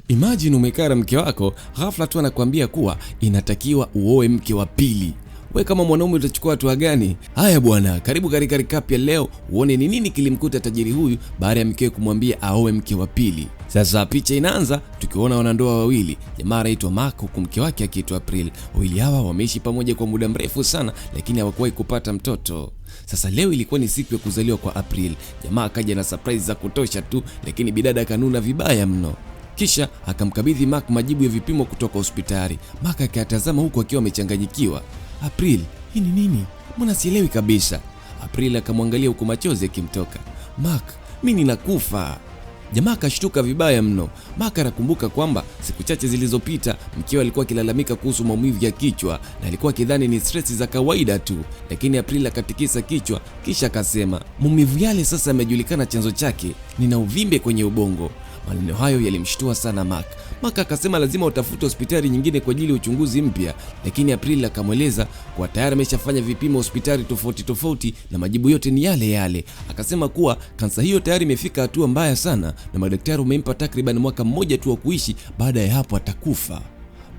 Imagine umekaa na mke wako, ghafla tu anakuambia kuwa inatakiwa uoe mke wa pili. We kama mwanaume utachukua hatua gani? Haya bwana, karibu katika recap ya leo uone ni nini kilimkuta tajiri huyu baada ya mkewe kumwambia aoe mke wa pili. Sasa picha inaanza tukiona wanandoa wawili, jamaa anaitwa Mark huku mke wake akiitwa April. Wawili hawa wameishi pamoja kwa muda mrefu sana, lakini hawakuwahi kupata mtoto. Sasa leo ilikuwa ni siku ya kuzaliwa kwa April. Jamaa akaja na surprise za kutosha tu, lakini bidada akanuna vibaya mno. Kisha akamkabidhi Mark majibu ya vipimo kutoka hospitali. Mark akayatazama huku akiwa amechanganyikiwa. April, hii ni nini? Mbona sielewi kabisa. April akamwangalia huku machozi yakimtoka. Mark, mi ninakufa. Jamaa akashtuka vibaya mno. Mark anakumbuka kwamba siku chache zilizopita mkewe alikuwa akilalamika kuhusu maumivu ya kichwa na alikuwa akidhani ni stress za kawaida tu, lakini April akatikisa kichwa kisha akasema, maumivu yale sasa yamejulikana chanzo chake, nina uvimbe kwenye ubongo. Maneno hayo yalimshtua sana Mark. Mark akasema lazima utafute hospitali nyingine kwa ajili ya uchunguzi mpya, lakini April akamweleza kuwa tayari ameshafanya vipimo hospitali tofauti tofauti na majibu yote ni yale yale. Akasema kuwa kansa hiyo tayari imefika hatua mbaya sana na madaktari wamempa takriban mwaka mmoja tu wa kuishi, baada ya hapo atakufa.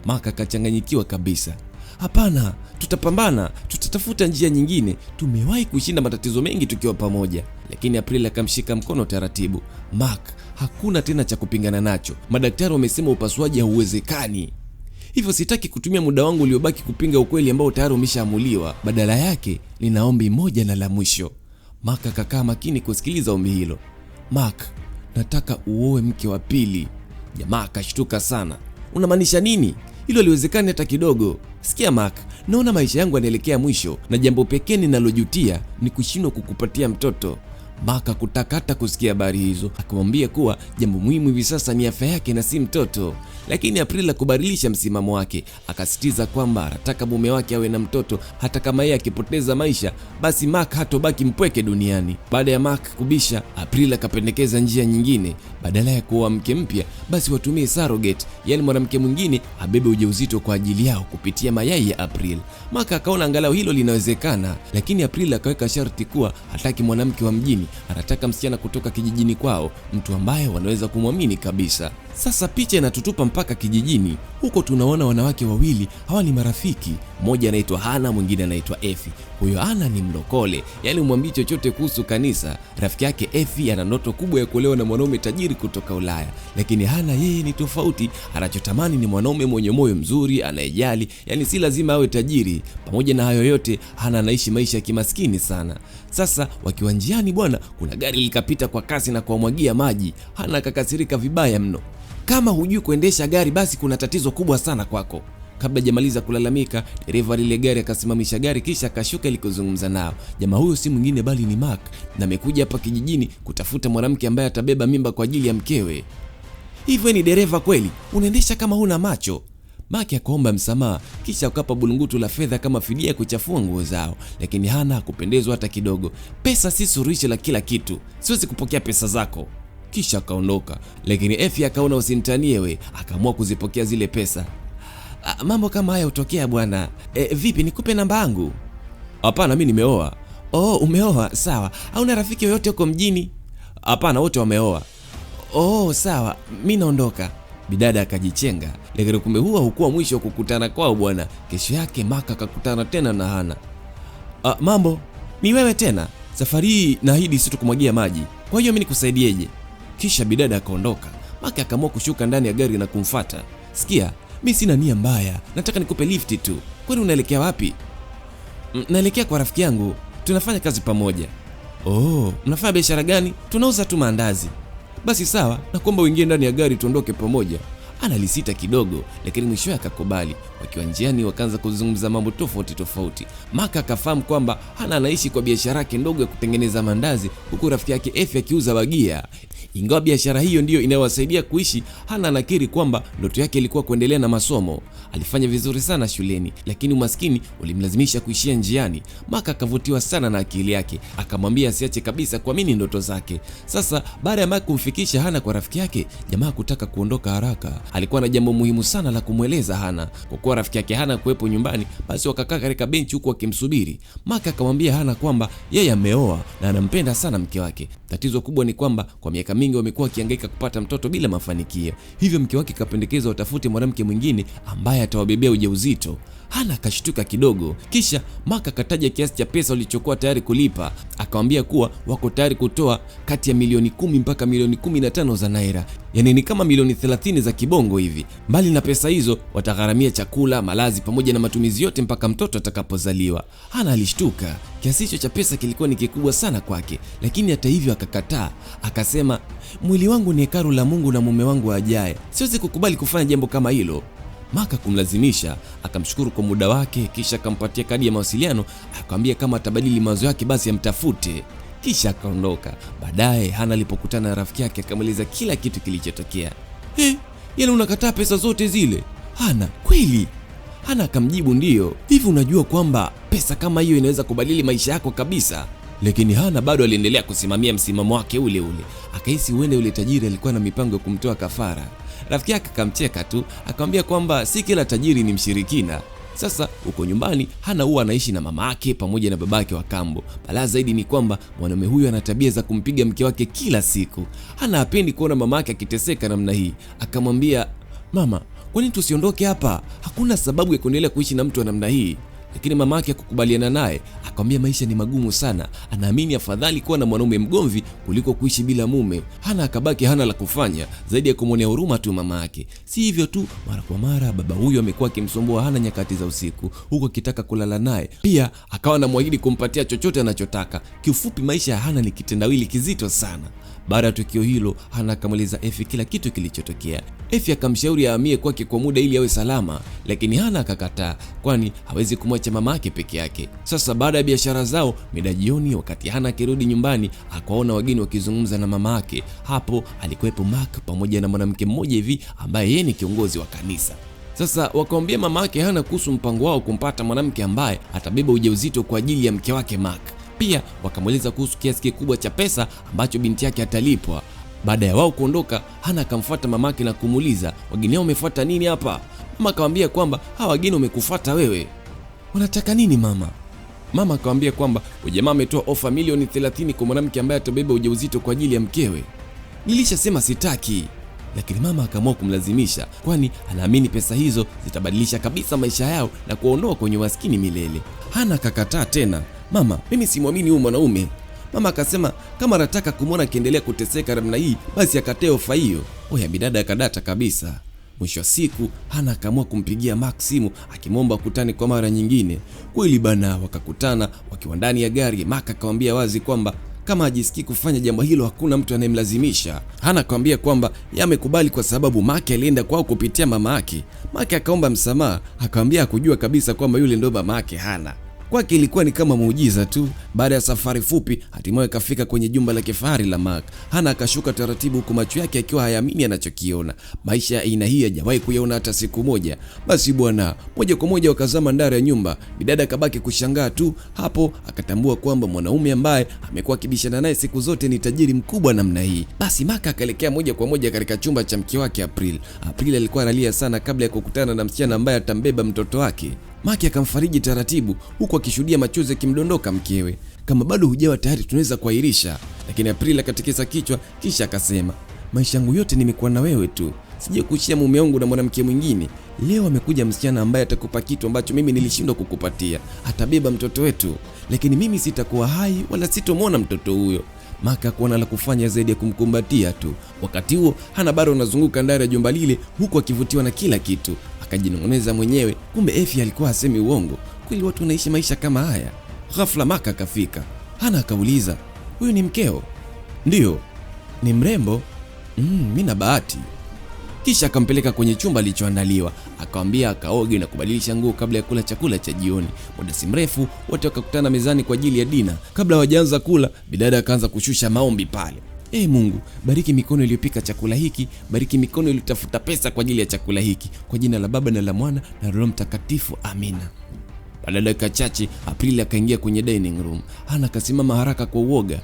Mark akachanganyikiwa kabisa. Hapana, tutapambana, tutatafuta njia nyingine, tumewahi kushinda matatizo mengi tukiwa pamoja. Lakini April akamshika mkono taratibu. Mark, hakuna tena cha kupingana nacho, madaktari wamesema upasuaji hauwezekani, hivyo sitaki kutumia muda wangu uliobaki kupinga ukweli ambao tayari umeshaamuliwa. Badala yake nina ombi moja na la mwisho. Mark akakaa makini kusikiliza ombi hilo. Mark, nataka uoe mke wa pili. Jamaa akashtuka sana. Unamaanisha nini? Hilo haliwezekani hata kidogo. Sikia Mark, naona maisha yangu yanaelekea mwisho na jambo pekee ninalojutia ni kushindwa kukupatia mtoto. Mark hakutaka hata kusikia habari hizo, akamwambia kuwa jambo muhimu hivi sasa ni afya yake na si mtoto. Lakini April akubadilisha msimamo wake, akasisitiza kwamba anataka mume wake awe na mtoto, hata kama yeye akipoteza maisha, basi Mark hatobaki mpweke duniani. Baada ya Mark kubisha, April akapendekeza njia nyingine. Badala ya kuoa mke mpya, basi watumie surrogate, yani mwanamke mwingine abebe ujauzito kwa ajili yao kupitia mayai ya April. Mark akaona angalau hilo linawezekana, lakini April akaweka sharti kuwa hataki mwanamke wa mjini, anataka msichana kutoka kijijini kwao, mtu ambaye wanaweza kumwamini kabisa. Sasa picha inatutupa mpaka kijijini. Huko tunaona wanawake wawili, hawa ni marafiki. Mmoja anaitwa Hana, mwingine anaitwa Efi. Huyo Hana ni mlokole, yaani umwambii chochote kuhusu kanisa. Rafiki yake Efi ana ndoto kubwa ya kuolewa na mwanaume tajiri kutoka Ulaya, lakini Hana yeye ni tofauti. Anachotamani ni mwanaume mwenye moyo mzuri, anayejali, yaani si lazima awe tajiri. Pamoja na hayo yote, Hana anaishi maisha ya kimaskini sana. Sasa wakiwa njiani bwana, kuna gari likapita kwa kasi na kuwamwagia maji. Hana akakasirika vibaya mno. Kama hujui kuendesha gari basi kuna tatizo kubwa sana kwako. Kabla hajamaliza kulalamika, dereva lile gari akasimamisha gari kisha akashuka ili kuzungumza nao. Jamaa huyo si mwingine bali ni Mark, na amekuja hapa kijijini kutafuta mwanamke ambaye atabeba mimba kwa ajili ya mkewe. Hivyo ni dereva kweli? Unaendesha kama huna macho. Mark akaomba msamaha kisha akapa bulungutu la fedha kama fidia ya kuchafua nguo zao, lakini Hana hakupendezwa hata kidogo. Pesa si suluhisho la kila kitu, siwezi kupokea pesa zako. Kisha akaondoka, lakini Efi akaona usinitanie we, akaamua kuzipokea zile pesa. A, mambo kama haya hutokea bwana. Vipi nikupe namba yangu? Hapana, mi nimeoa. Oh, umeoa? Sawa. Hauna rafiki yoyote huko mjini? Hapana, wote wameoa. Oh, sawa, mi naondoka. Bidada akajichenga, lakini kumbe huo haukuwa mwisho wa kukutana kwao bwana. Kesho yake Mark akakutana tena na Hana. A, mambo ni wewe tena? Safari hii naahidi sitokumwagia maji, kwa hiyo mi nikusaidieje? Kisha bidada akaondoka. Mark akaamua kushuka ndani ya gari na kumfata. Sikia, mi sina nia mbaya, nataka nikupe lifti tu. Kwani unaelekea wapi? Naelekea kwa rafiki yangu, tunafanya kazi pamoja. Oh, mnafanya biashara gani? Tunauza tu maandazi. Basi sawa, nakuomba uingie ndani ya gari tuondoke pamoja. Analisita kidogo, lakini mwishowe akakubali. Wakiwa njiani wakaanza kuzungumza mambo tofauti tofauti. Mark akafahamu kwamba Hana anaishi kwa biashara yake ndogo ya kutengeneza mandazi, huku rafiki yake Efi akiuza bagia. Ingawa biashara hiyo ndiyo inayowasaidia kuishi, Hana anakiri kwamba ndoto yake ilikuwa kuendelea na masomo. Alifanya vizuri sana shuleni, lakini umaskini ulimlazimisha kuishia njiani. Mark akavutiwa sana na akili yake, akamwambia asiache kabisa kuamini ndoto zake. Sasa baada ya Mark kumfikisha Hana kwa rafiki yake, jamaa kutaka kuondoka haraka. Alikuwa na jambo muhimu sana la kumweleza Hana. Kwa kuwa rafiki yake Hana kuwepo nyumbani, basi wakakaa katika benchi huku wakimsubiri. Mark akamwambia Hana kwamba yeye ameoa na anampenda sana mke wake. Tatizo kubwa ni kwamba kwa miaka mingi mingi wamekuwa wakihangaika kupata mtoto bila mafanikio. Hivyo mke wake kapendekeza watafute mwanamke mwingine ambaye atawabebea ujauzito. Hana akashtuka kidogo. Kisha Mark akataja kiasi cha pesa walichokuwa tayari kulipa. Akamwambia kuwa wako tayari kutoa kati ya milioni 10 mpaka milioni 15 za naira, yaani ni kama milioni 30 za kibongo hivi. Mbali na pesa hizo, watagharamia chakula, malazi pamoja na matumizi yote mpaka mtoto atakapozaliwa. Hana alishtuka. Kiasi hicho cha pesa kilikuwa ni kikubwa sana kwake, lakini hata hivyo akakataa. Akasema, mwili wangu ni hekalu la Mungu na mume wangu ajaye, siwezi kukubali kufanya jambo kama hilo. Mark kumlazimisha, akamshukuru kwa muda wake, kisha akampatia kadi ya mawasiliano, akamwambia kama atabadili mawazo yake basi amtafute. Kisha akaondoka. Baadaye Hana alipokutana na rafiki yake akamweleza kila kitu kilichotokea. Yaani unakataa pesa zote zile? Hana, kweli? Hana akamjibu ndiyo. Hivi unajua kwamba pesa kama hiyo inaweza kubadili maisha yako kabisa? Lakini Hana bado aliendelea kusimamia msimamo wake ule ule. Akahisi huenda yule tajiri alikuwa na mipango ya kumtoa kafara. Rafiki yake akamcheka tu, akamwambia kwamba si kila tajiri ni mshirikina. Sasa huko nyumbani Hana huwa anaishi na mama yake pamoja na babake wa kambo. Balaa zaidi ni kwamba mwanaume huyu ana tabia za kumpiga mke wake kila siku. Hana hapendi kuona mama yake akiteseka namna hii. Akamwambia, mama, kwa nini tusiondoke hapa? Hakuna sababu ya kuendelea kuishi na mtu wa namna hii. Lakini mama yake hakukubaliana naye, akamwambia maisha ni magumu sana, anaamini afadhali kuwa na mwanaume mgomvi kuliko kuishi bila mume. Hana akabaki hana la kufanya zaidi ya kumwonea huruma tu mama yake. Si hivyo tu, mara kwa mara baba huyu amekuwa akimsumbua Hana nyakati za usiku, huku akitaka kulala naye. Pia akawa anamwahidi kumpatia chochote anachotaka. Kiufupi, maisha ya Hana ni kitendawili kizito sana. Baada ya tukio hilo, Hana akamweleza Efi kila kitu kilichotokea. Efi akamshauri ahamie kwake kwa muda ili awe salama, lakini Hana akakataa, kwani hawezi kumwacha mama yake peke yake. Sasa baada ya biashara zao, mida jioni, wakati Hana akirudi nyumbani, akaona wageni wakizungumza na mama yake. Hapo alikuwepo Mark pamoja na mwanamke mmoja hivi ambaye yeye ni kiongozi wa kanisa. Sasa wakamwambia mama yake Hana kuhusu mpango wao kumpata mwanamke ambaye atabeba ujauzito kwa ajili ya mke wake Mark. Pia wakamweleza kuhusu kiasi kikubwa cha pesa ambacho binti yake atalipwa. Baada ya wao kuondoka, Hana akamfuata mamake na kumuuliza, wageni hao wamefuata nini hapa? Mama akamwambia kwamba hawa wageni wamekufuata wewe. Wanataka nini mama? Mama akamwambia kwamba ujamaa ametoa ofa milioni 30 kwa mwanamke ambaye atabeba ujauzito kwa ajili ya mkewe. Nilishasema sitaki. Lakini mama akaamua kumlazimisha, kwani anaamini pesa hizo zitabadilisha kabisa maisha yao na kuwaondoa kwenye umaskini milele. Hana akakataa tena. Mama, mimi simwamini huyu mwanaume. Mama akasema kama anataka kumwona akiendelea kuteseka namna hii, basi akatae ofa hiyo. Oya, bidada akadata kabisa. Mwisho wa siku Hana akaamua kumpigia Mark simu akimwomba akutane kwa mara nyingine. Kweli bana, wakakutana wakiwa ndani ya gari. Mark akamwambia wazi kwamba kama hajisikii kufanya jambo hilo hakuna mtu anayemlazimisha. Hana akamwambia kwamba yamekubali kwa sababu Mark alienda kwao kupitia mama yake. Mark akaomba msamaha, akamwambia hakujua kabisa kwamba yule ndo mama yake Hana. Kwake ilikuwa ni kama muujiza tu. Baada ya safari fupi, hatimaye kafika kwenye jumba la kifahari la Mark. Hana akashuka taratibu huku macho yake akiwa hayaamini anachokiona. Maisha ya aina hii hajawahi kuyaona hata siku moja. Basi bwana, moja kwa moja wakazama ndani ya nyumba. Bidada akabaki kushangaa tu. Hapo akatambua kwamba mwanaume ambaye amekuwa akibishana naye siku zote ni tajiri mkubwa namna hii. Basi Mark akaelekea moja kwa moja katika chumba cha mke wake April. April alikuwa analia sana kabla ya kukutana na msichana ambaye atambeba mtoto wake. Mark akamfariji taratibu huku akishuhudia machozi yakimdondoka mkewe. Kama bado hujawa tayari tunaweza kuahirisha. Lakini April akatikisa kichwa kisha akasema, maisha yangu yote nimekuwa na wewe tu. Sije kuishia mume wangu na mwanamke mwingine. Leo amekuja msichana ambaye atakupa kitu ambacho mimi nilishindwa kukupatia. Atabeba mtoto wetu. Lakini mimi sitakuwa hai wala sitomwona mtoto huyo. Mark hakuwa la kufanya zaidi ya kumkumbatia tu. Wakati huo Hana bado anazunguka ndani ya jumba lile huku akivutiwa na kila kitu. Akajinong'oneza mwenyewe, kumbe Efi alikuwa hasemi uongo. Kweli watu wanaishi maisha kama haya. Ghafla Mark akafika. Hana akauliza, huyu ni mkeo? Ndiyo. Ni mrembo? Mimi na bahati. Kisha akampeleka kwenye chumba alichoandaliwa, akamwambia akaoge na kubadilisha nguo kabla ya kula chakula cha jioni. Muda si mrefu wote wakakutana mezani kwa ajili ya dina. Kabla hawajaanza kula, bidada akaanza kushusha maombi pale. Mungu, bariki mikono iliyopika chakula hiki, bariki mikono iliyotafuta pesa kwa ajili ya chakula hiki. Kwa jina la Baba na la Mwana na Roho Mtakatifu, amina. Baada ya dakika chache, Aprili akaingia kwenye dining room. Hana akasimama haraka kwa uoga.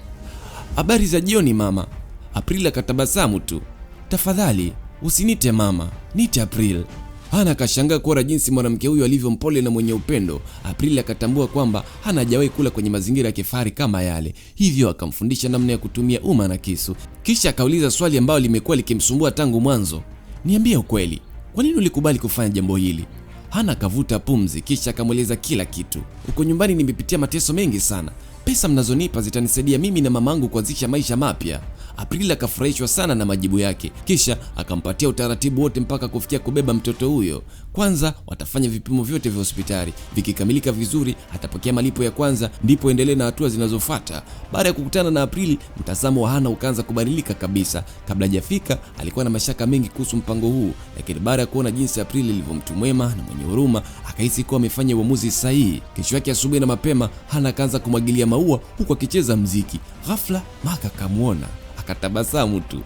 Habari za jioni mama. Aprili akatabasamu tu. Tafadhali usinite mama, niite April. Hana akashangaa kuona jinsi mwanamke huyu alivyo mpole na mwenye upendo. April akatambua kwamba Hana hajawahi kula kwenye mazingira ya kifahari kama yale, hivyo akamfundisha namna ya kutumia uma na kisu. Kisha akauliza swali ambalo limekuwa likimsumbua tangu mwanzo, niambie ukweli, kwa nini ulikubali kufanya jambo hili? Hana akavuta pumzi, kisha akamweleza kila kitu. Huko nyumbani nimepitia mateso mengi sana, pesa mnazonipa zitanisaidia mimi na mamangu kuanzisha maisha mapya. April akafurahishwa sana na majibu yake, kisha akampatia utaratibu wote mpaka kufikia kubeba mtoto huyo. Kwanza watafanya vipimo vyote vya hospitali, vikikamilika vizuri atapokea malipo ya kwanza, ndipo endelee na hatua zinazofuata. Baada ya kukutana na April, mtazamo wa Hana ukaanza kubadilika kabisa. Kabla hajafika alikuwa na mashaka mengi kuhusu mpango huu, lakini baada ya kuona jinsi April alivyo mtu mwema na mwenye huruma, akahisi kuwa amefanya uamuzi sahihi. Kesho yake asubuhi na mapema, Hana akaanza kumwagilia maua huku akicheza mziki. Ghafla Mark akamuona, akatabasamu tu.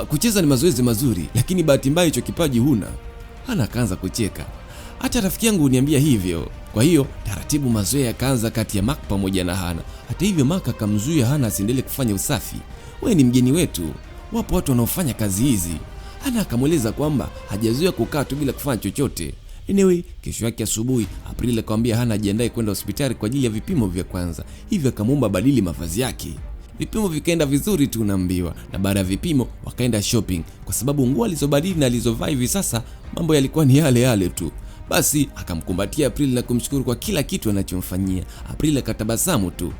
Kucheza ni mazoezi mazuri, lakini bahati mbaya hicho kipaji huna. Hana akaanza kucheka. Hata rafiki yangu huniambia hivyo. Kwa hiyo taratibu mazoea yakaanza kati ya Mark pamoja na Hana. Hata hivyo Mark akamzuia Hana asiendelee kufanya usafi. Wewe ni mgeni wetu, wapo watu wanaofanya kazi hizi. Hana akamweleza kwamba hajazoea kukaa tu bila kufanya chochote. Anyway, kesho yake asubuhi April akamwambia Hana ajiandae kwenda hospitali kwa ajili ya vipimo vya kwanza, hivyo akamwomba badili mavazi yake. Vipimo vikaenda vizuri tu naambiwa, na baada ya vipimo wakaenda shopping, kwa sababu nguo alizobadili na alizovaa hivi sasa mambo yalikuwa ni yale yale tu. Basi akamkumbatia April na kumshukuru kwa kila kitu anachomfanyia. April akatabasamu tu.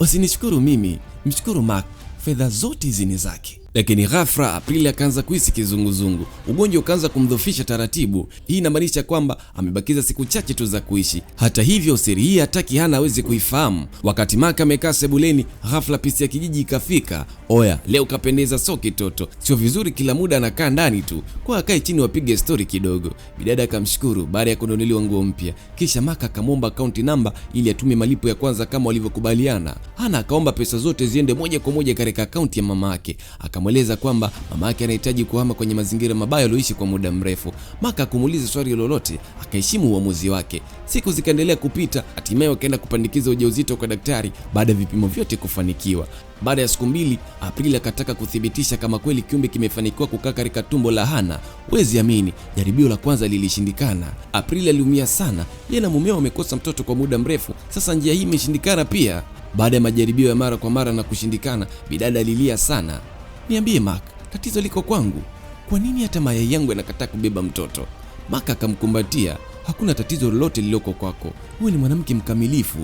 Usinishukuru mimi, mshukuru Mark, fedha zote hizi ni zake. Lakini ghafla April akaanza kuhisi kizunguzungu. Ugonjwa ukaanza kumdhoofisha taratibu. Hii inamaanisha kwamba amebakiza siku chache tu za kuishi. Hata hivyo siri hii hataki Hana aweze kuifahamu. Wakati Mark amekaa sebuleni, ghafla pisi ya kijiji ikafika. Oya, leo kapendeza so kitoto. Sio vizuri kila muda anakaa ndani tu. Kwa akae chini wapige story kidogo. Bidada akamshukuru baada ya kununuliwa nguo mpya. Kisha Mark akamwomba account number ili atume malipo ya kwanza kama walivyokubaliana. Hana akaomba pesa zote ziende moja kwa moja katika akaunti ya mama yake. Akamweleza kwamba mama yake anahitaji kuhama kwenye mazingira mabaya aliyoishi kwa muda mrefu. Mark hakumuuliza swali lolote, akaheshimu uamuzi wake. Siku zikaendelea kupita, hatimaye wakaenda kupandikiza ujauzito kwa daktari baada ya vipimo vyote kufanikiwa. Baada ya siku mbili, April akataka kuthibitisha kama kweli kiumbe kimefanikiwa kukaa katika tumbo la Hana. Huwezi amini, jaribio la kwanza lilishindikana. April aliumia sana, yeye na mumeo wamekosa mtoto kwa muda mrefu, sasa njia hii imeshindikana pia. Baada ya majaribio ya mara kwa mara na kushindikana, bidada alilia sana. Niambie Mark, tatizo liko kwangu. Kwa nini hata mayai yangu yanakataa kubeba mtoto? Mark akamkumbatia, hakuna tatizo lolote lililoko kwako. Wewe ni mwanamke mkamilifu.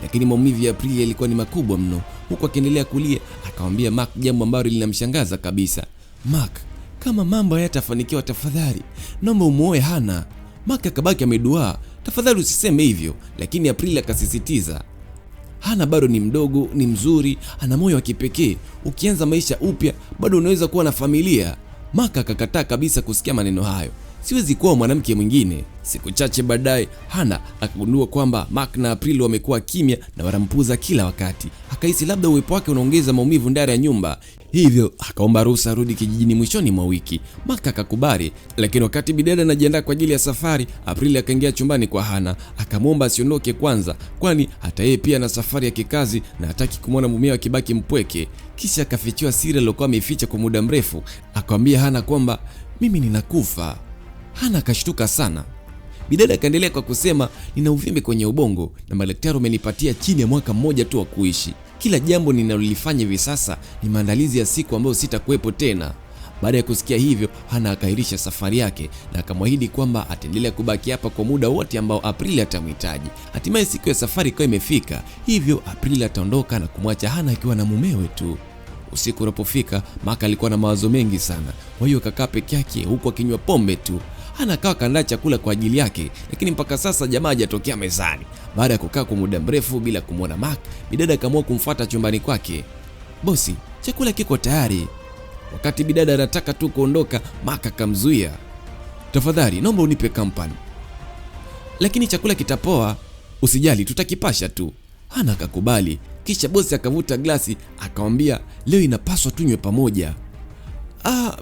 Lakini maumivu ya April yalikuwa ni makubwa mno. Huku akiendelea kulia, akamwambia Mark jambo ambalo linamshangaza kabisa. Mark, kama mambo hayatafanikiwa tafadhali, naomba umuoe Hana. Mark akabaki ameduaa, tafadhali usiseme hivyo, lakini April akasisitiza. Hana bado ni mdogo, ni mzuri, ana moyo wa kipekee. Ukianza maisha upya bado unaweza kuwa na familia. Mark akakataa kabisa kusikia maneno hayo. Siwezi kuwa mwanamke mwingine. Siku chache baadaye Hana akagundua kwamba Mark na April wamekuwa kimya na wanampuza kila wakati. Akahisi labda uwepo wake unaongeza maumivu ndani ya nyumba. Hivyo akaomba ruhusa arudi kijijini mwishoni mwa wiki. Mark akakubali, lakini wakati bidada anajiandaa kwa ajili ya safari, April akaingia chumbani kwa Hana, akamwomba asiondoke kwanza, kwani hata yeye pia ana safari ya kikazi na hataki kumwona mumeo akibaki mpweke. Kisha akafichua siri aliyokuwa ameificha kwa muda mrefu. Akamwambia Hana kwamba mimi ninakufa. Hana akashtuka sana. Bidada akaendelea kwa kusema, nina uvimbe kwenye ubongo na madaktari wamenipatia chini ya mwaka mmoja tu wa kuishi. Kila jambo ninalolifanya hivi sasa ni maandalizi ya siku ambayo sitakuwepo tena. Baada ya kusikia hivyo, Hana akairisha safari yake na akamwahidi kwamba ataendelea kubaki hapa kwa muda wote ambao April atamhitaji. Hatimaye siku ya safari ikawa imefika, hivyo April ataondoka na kumwacha Hana akiwa na mumewe tu. Usiku unapofika, Mark alikuwa na mawazo mengi sana, kwa hiyo akakaa peke yake huku akinywa pombe tu. Hana akawa kaandaa chakula kwa ajili yake, lakini mpaka sasa jamaa hajatokea mezani. Baada ya kukaa kwa muda mrefu bila kumwona Mark, bidada akaamua kumfuata chumbani kwake. Bosi, chakula kiko tayari. Wakati bidada anataka tu kuondoka, Mark akamzuia. Tafadhali naomba unipe company. Lakini chakula kitapoa. Usijali, tutakipasha tu. Hana akakubali. Kisha bosi akavuta glasi akamwambia, leo inapaswa tunywe pamoja.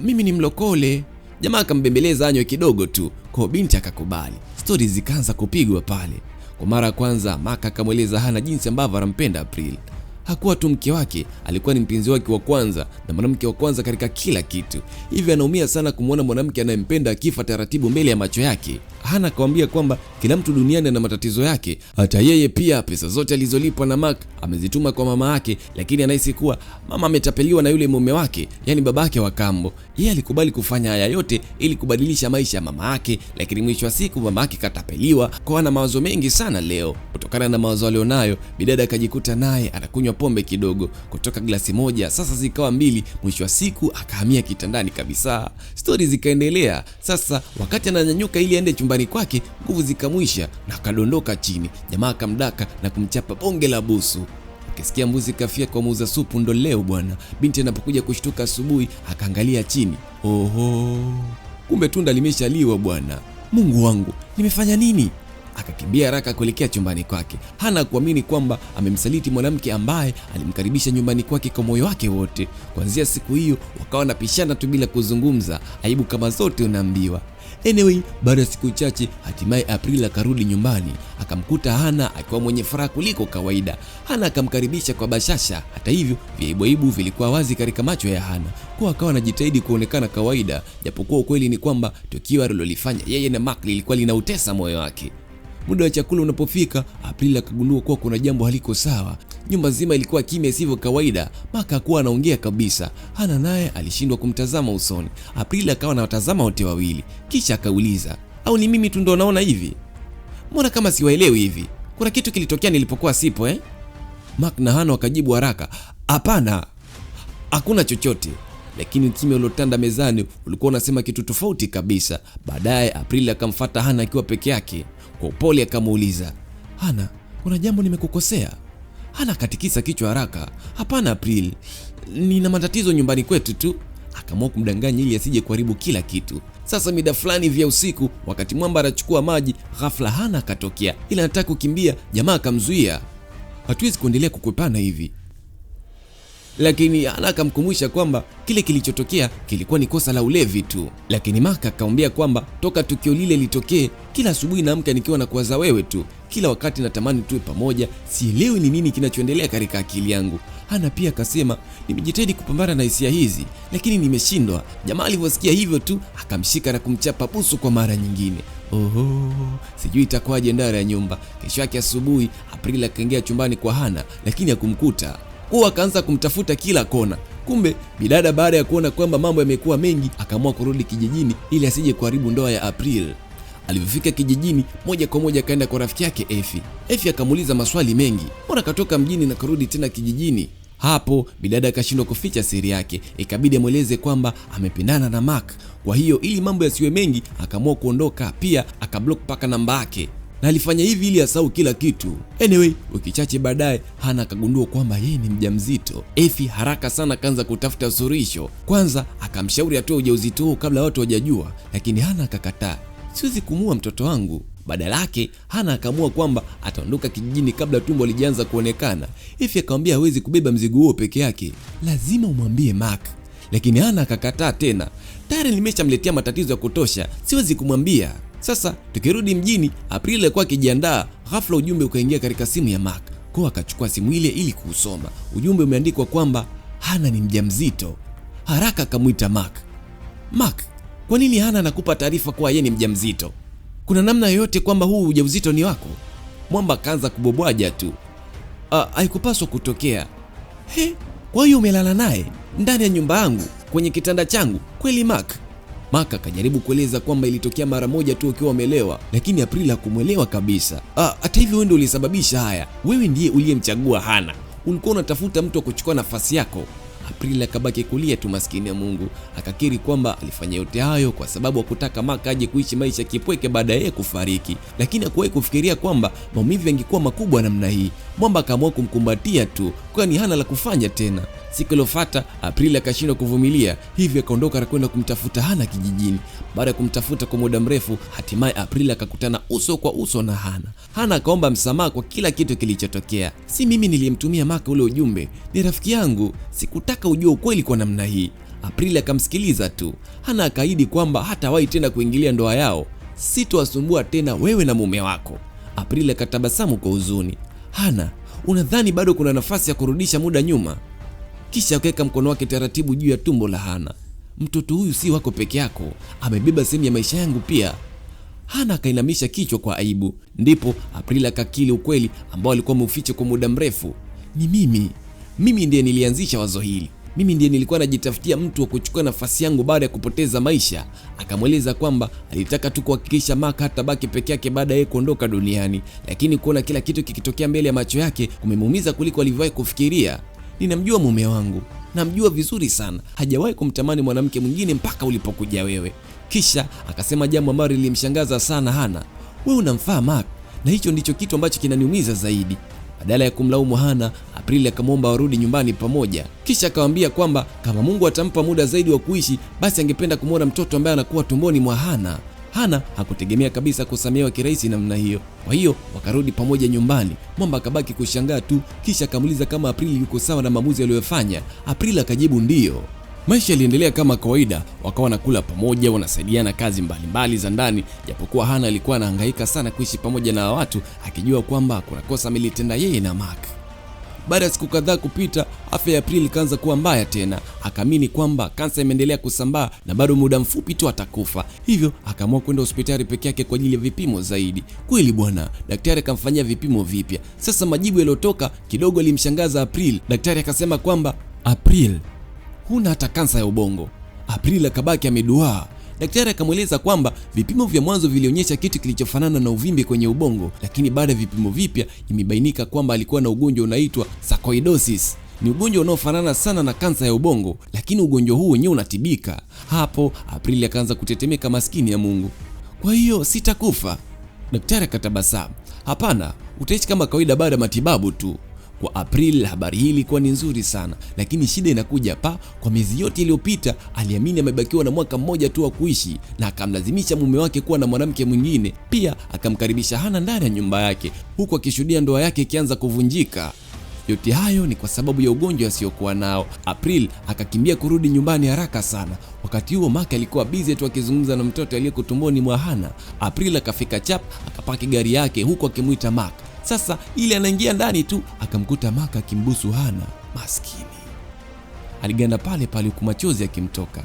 Mimi ni mlokole. Jamaa akambembeleza anywe kidogo tu, kwa binti akakubali. Stori zikaanza kupigwa pale. Kwa mara ya kwanza Mark akamweleza Hana jinsi ambavyo anampenda April. Hakuwa tu mke wake, alikuwa ni mpenzi wake wa kwanza na mwanamke wa kwanza katika kila kitu. Hivi anaumia sana kumwona mwanamke anayempenda akifa taratibu mbele ya macho yake. Hana akamwambia kwamba kila mtu duniani ana matatizo yake, hata yeye pia. Pesa zote alizolipwa na Mark amezituma kwa mama yake, lakini anahisi kuwa mama ametapeliwa na yule mume wake, yani babake wa kambo. Yeye alikubali kufanya haya yote ili kubadilisha maisha ya mama yake, lakini mwisho wa siku mama yake katapeliwa. Kwa ana mawazo mengi sana leo. Kutokana na mawazo alionayo, bidada akajikuta naye anakunywa pombe kidogo, kutoka glasi moja sasa zikawa mbili. Mwisho wa siku akahamia kitandani kabisa. Stori zikaendelea. Sasa wakati ananyanyuka ili aende chumbani kwake, nguvu zikamwisha na akadondoka chini. Jamaa akamdaka na kumchapa bonge la busu. Ukisikia mbuzi kafia kwa muuza supu ndo leo bwana. Binti anapokuja kushtuka asubuhi akaangalia chini, oho, kumbe tunda limeshaliwa bwana. Mungu wangu, nimefanya nini? Akakimbia haraka kuelekea chumbani kwake. Hana kuamini kwamba amemsaliti mwanamke ambaye alimkaribisha nyumbani kwake kwa moyo wake wote. Kuanzia siku hiyo wakawa wanapishana tu bila kuzungumza, aibu kama zote unaambiwa. Anyway, baada ya siku chache hatimaye April akarudi nyumbani, akamkuta Hana akiwa mwenye furaha kuliko kawaida. Hana akamkaribisha kwa bashasha. Hata hivyo, viaibu vilikuwa wazi katika macho ya Hana, kwa akawa anajitahidi kuonekana kawaida, japokuwa ukweli ni kwamba tukio alilolifanya yeye na Mark lilikuwa linautesa moyo wake. Muda wa chakula unapofika, April akagundua kuwa kuna jambo haliko sawa. Nyumba nzima ilikuwa kimya isivyo kawaida. Mark hakuwa anaongea kabisa. Hana naye alishindwa kumtazama usoni. April akawa anawatazama wote wawili, kisha akauliza, au ni mimi tu ndo naona hivi? Mbona kama siwaelewi hivi? Kuna kitu kilitokea nilipokuwa sipo eh? Mark na Hana wakajibu haraka, hapana, hakuna chochote. Lakini ukimya uliotanda mezani ulikuwa unasema kitu tofauti kabisa. Baadaye April akamfuata Hana akiwa peke yake. Kwa upole akamuuliza, Hana, kuna jambo nimekukosea? Hana akatikisa kichwa haraka, hapana April, nina matatizo nyumbani kwetu tu. Akaamua kumdanganya ili asije kuharibu kila kitu. Sasa mida fulani vya usiku, wakati mwamba anachukua maji, ghafla Hana akatokea, ila anataka kukimbia, jamaa akamzuia. Hatuwezi kuendelea kukwepana hivi. Lakini Hana akamkumbusha kwamba kile kilichotokea kilikuwa ni kosa la ulevi tu. Lakini Mark akamwambia kwamba toka tukio lile litokee, kila asubuhi naamka nikiwa na kuwaza wewe tu. Kila wakati natamani tuwe pamoja, sielewi ni nini kinachoendelea katika akili yangu. Hana pia akasema, nimejitahidi kupambana na hisia hizi, lakini nimeshindwa. Jamaa alivyosikia hivyo tu akamshika na kumchapa busu kwa mara nyingine. Oho, sijui itakuwaje ndani ya nyumba. Kesho yake asubuhi, April akaingia chumbani kwa Hana, lakini hakumkuta. Kwa akaanza kumtafuta kila kona. Kumbe bidada baada ya kuona kwamba mambo yamekuwa mengi, akaamua kurudi kijijini ili asije kuharibu ndoa ya April. Alipofika kijijini, moja kwa moja akaenda kwa rafiki yake Efi. Efi akamuuliza maswali mengi, mbona katoka mjini na kurudi tena kijijini? Hapo bidada akashindwa kuficha siri yake, ikabidi amweleze kwamba amependana na Mark. Kwa hiyo ili mambo yasiwe mengi, akaamua kuondoka, pia akablock paka namba yake. Na alifanya hivi ili asahau kila kitu. Anyway, wiki chache baadaye Hana akagundua kwamba yeye ni mjamzito. Efi haraka sana akaanza kutafuta suluhisho. Kwanza akamshauri atoe ujauzito huo kabla watu hawajajua, lakini Hana akakataa. Siwezi kumua mtoto wangu. Badala yake Hana akaamua kwamba ataondoka kijijini kabla tumbo lijaanza kuonekana. Efi akamwambia hawezi kubeba mzigo huo peke yake, lazima umwambie Mark. Lakini Hana akakataa tena. Tayari nimeshamletea matatizo ya kutosha, siwezi kumwambia. Sasa tukirudi mjini, April alikuwa akijiandaa, ghafla ujumbe ukaingia katika simu ya Mark. Kwa akachukua simu ile ili kuusoma. Ujumbe umeandikwa kwamba Hana ni mjamzito. Haraka akamuita Mark. Mark, kwa nini Hana anakupa taarifa kuwa yeye ni mjamzito? Kuna namna yoyote kwamba huu ujauzito ni wako? Mwamba akaanza kubobwaja tu. Haikupaswa kutokea. He, kwa hiyo umelala naye ndani ya nyumba yangu kwenye kitanda changu kweli Mark? Mark akajaribu kueleza kwamba ilitokea mara moja tu ukiwa umelewa, lakini April hakumuelewa kabisa. Hata hivyo wewe ndio ulisababisha haya. Wewe ndiye uliyemchagua Hana. Ulikuwa unatafuta mtu wa kuchukua nafasi yako. April akabaki kulia tu, maskini ya Mungu. Akakiri kwamba alifanya yote hayo kwa sababu hakutaka Mark aje kuishi maisha kipweke baada ya kufariki, lakini hakuwahi kufikiria kwamba maumivu yangekuwa makubwa namna hii. Mwamba akaamua kumkumbatia tu, kwani hana la kufanya tena. Siku iliyofuata April akashindwa kuvumilia, hivyo akaondoka na kwenda kumtafuta Hana kijijini. Baada ya kumtafuta kwa muda mrefu, hatimaye April akakutana uso kwa uso na Hana. Hana akaomba msamaha kwa kila kitu kilichotokea. Si mimi niliyemtumia Mark ule ujumbe, ni rafiki yangu, sikutaka ujue ukweli kwa namna hii. April akamsikiliza tu. Hana akaahidi kwamba hatawahi tena kuingilia ndoa yao. Sitowasumbua tena wewe na mume wako. April akatabasamu kwa huzuni. Hana, Unadhani bado kuna nafasi ya kurudisha muda nyuma? Kisha akaweka mkono wake taratibu juu ya tumbo la Hana. Mtoto huyu si wako peke yako, amebeba sehemu ya maisha yangu pia. Hana akainamisha kichwa kwa aibu. Ndipo April akakiri ukweli ambao alikuwa ameuficha kwa muda mrefu. Ni mimi ndiye nilianzisha wazo hili. Mimi ndiye nilikuwa najitafutia mtu wa kuchukua nafasi yangu baada ya kupoteza maisha. Akamweleza kwamba alitaka tu kuhakikisha Mark hatabaki peke yake baada ya yeye kuondoka duniani, lakini kuona kila kitu kikitokea mbele ya macho yake kumemuumiza kuliko alivyowahi kufikiria. Ninamjua mume wangu, namjua vizuri sana, hajawahi kumtamani mwanamke mwingine mpaka ulipokuja wewe. Kisha akasema jambo ambalo lilimshangaza sana Hana. Wewe unamfaa Mark, na hicho ndicho kitu ambacho kinaniumiza zaidi. Badala ya kumlaumu Hana, April akamwomba warudi nyumbani pamoja. Kisha akamwambia kwamba kama Mungu atampa muda zaidi wa kuishi, basi angependa kumwona mtoto ambaye anakuwa tumboni mwa Hana. Hana hakutegemea kabisa kusamehewa kirahisi namna hiyo. Kwa hiyo wakarudi pamoja nyumbani. Mwamba akabaki kushangaa tu, kisha akamuuliza kama April yuko sawa na maamuzi aliyofanya. April akajibu ndiyo. Maisha yaliendelea kama kawaida, wakawa wanakula pamoja, wanasaidiana kazi mbalimbali za ndani, japokuwa Hana alikuwa anahangaika sana kuishi pamoja na watu, akijua kwamba kuna kosa amelitenda yeye na Mark. Baada ya siku kadhaa kupita, afya ya April ikaanza kuwa mbaya tena. Akaamini kwamba kansa imeendelea kusambaa na bado muda mfupi tu atakufa. Hivyo akaamua kwenda hospitali peke yake kwa ajili ya vipimo zaidi. Kweli bwana, daktari akamfanyia vipimo vipya. Sasa majibu yaliyotoka kidogo alimshangaza April. Daktari akasema kwamba April, huna hata kansa ya ubongo. April akabaki ameduaa. Daktari akamweleza kwamba vipimo vya mwanzo vilionyesha kitu kilichofanana na uvimbe kwenye ubongo, lakini baada ya vipimo vipya imebainika kwamba alikuwa na ugonjwa unaitwa sarcoidosis. Ni ugonjwa unaofanana sana na kansa ya ubongo, lakini ugonjwa huu wenyewe unatibika. Hapo April akaanza kutetemeka, maskini ya Mungu. Kwa hiyo sitakufa? Daktari akatabasamu. Hapana, utaishi kama kawaida baada ya matibabu tu. Kwa April habari hii ilikuwa ni nzuri sana, lakini shida inakuja pa kwa miezi yote iliyopita aliamini amebakiwa na mwaka mmoja tu wa kuishi, na akamlazimisha mume wake kuwa na mwanamke mwingine. Pia akamkaribisha Hana ndani ya nyumba yake, huku akishuhudia ndoa yake ikianza kuvunjika. Yote hayo ni kwa sababu ya ugonjwa asiokuwa nao. April akakimbia kurudi nyumbani haraka sana. Wakati huo Mark alikuwa busy tu akizungumza na mtoto aliyeko tumboni mwa Hana. April akafika chap, akapaki gari yake huku akimuita Mark. Sasa ili anaingia ndani tu akamkuta Mark akimbusu Hana. Maskini aliganda pale pale huku machozi yakimtoka.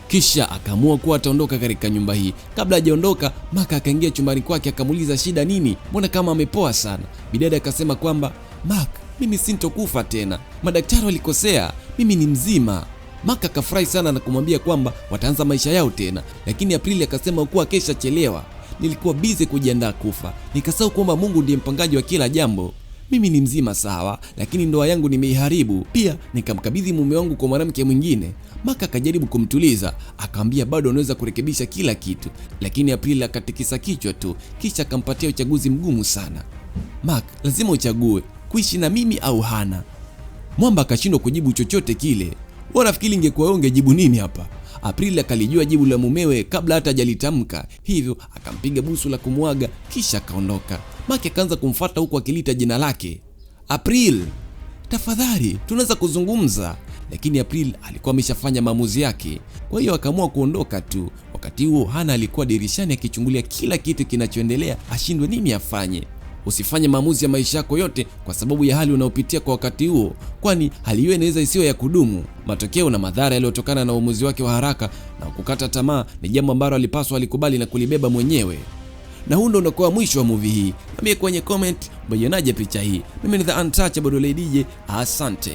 Kisha akaamua kuwa ataondoka katika nyumba hii. Kabla hajaondoka, Mark akaingia chumbani kwake akamuuliza shida nini, mbona kama amepoa sana. Bidada akasema kwamba Mark, mimi sintokufa tena, madaktari walikosea, mimi ni mzima. Mark akafurahi sana na kumwambia kwamba wataanza maisha yao tena, lakini Aprili akasema kuwa kesha chelewa, nilikuwa bize kujiandaa kufa, nikasahau kwamba Mungu ndiye mpangaji wa kila jambo. Mimi ni mzima sawa, lakini ndoa yangu nimeiharibu. Pia nikamkabidhi mume wangu kwa mwanamke mwingine. Mark akajaribu kumtuliza, akamwambia bado anaweza kurekebisha kila kitu, lakini Aprili akatikisa kichwa tu, kisha akampatia uchaguzi mgumu sana. Mark, lazima uchague kuishi na mimi au Hana. Mwamba akashindwa kujibu chochote kile. Wewe nafikiri ingekuwa wewe ungejibu nini hapa? Aprili akalijua jibu la mumewe kabla hata hajalitamka, hivyo akampiga busu la kumwaga kisha akaondoka. Mark akaanza kumfuata huku akilita jina lake. April, tafadhali tunaweza kuzungumza. Lakini April alikuwa ameshafanya maamuzi yake, kwa hiyo akaamua kuondoka tu. Wakati huo Hana alikuwa dirishani akichungulia kila kitu kinachoendelea, ashindwe nini afanye. Usifanye maamuzi ya maisha yako yote kwa sababu ya hali unayopitia kwa wakati huo, kwani hali hiyo inaweza isiwe ya kudumu. Matokeo na madhara yaliyotokana na uamuzi wake wa haraka na kukata tamaa ni jambo ambalo alipaswa alikubali na kulibeba mwenyewe. Na huu ndio unakuwa mwisho wa movie hii. Niambie kwenye comment umeionaje picha hii. Mimi ni The Untouchable Dole DJ, asante.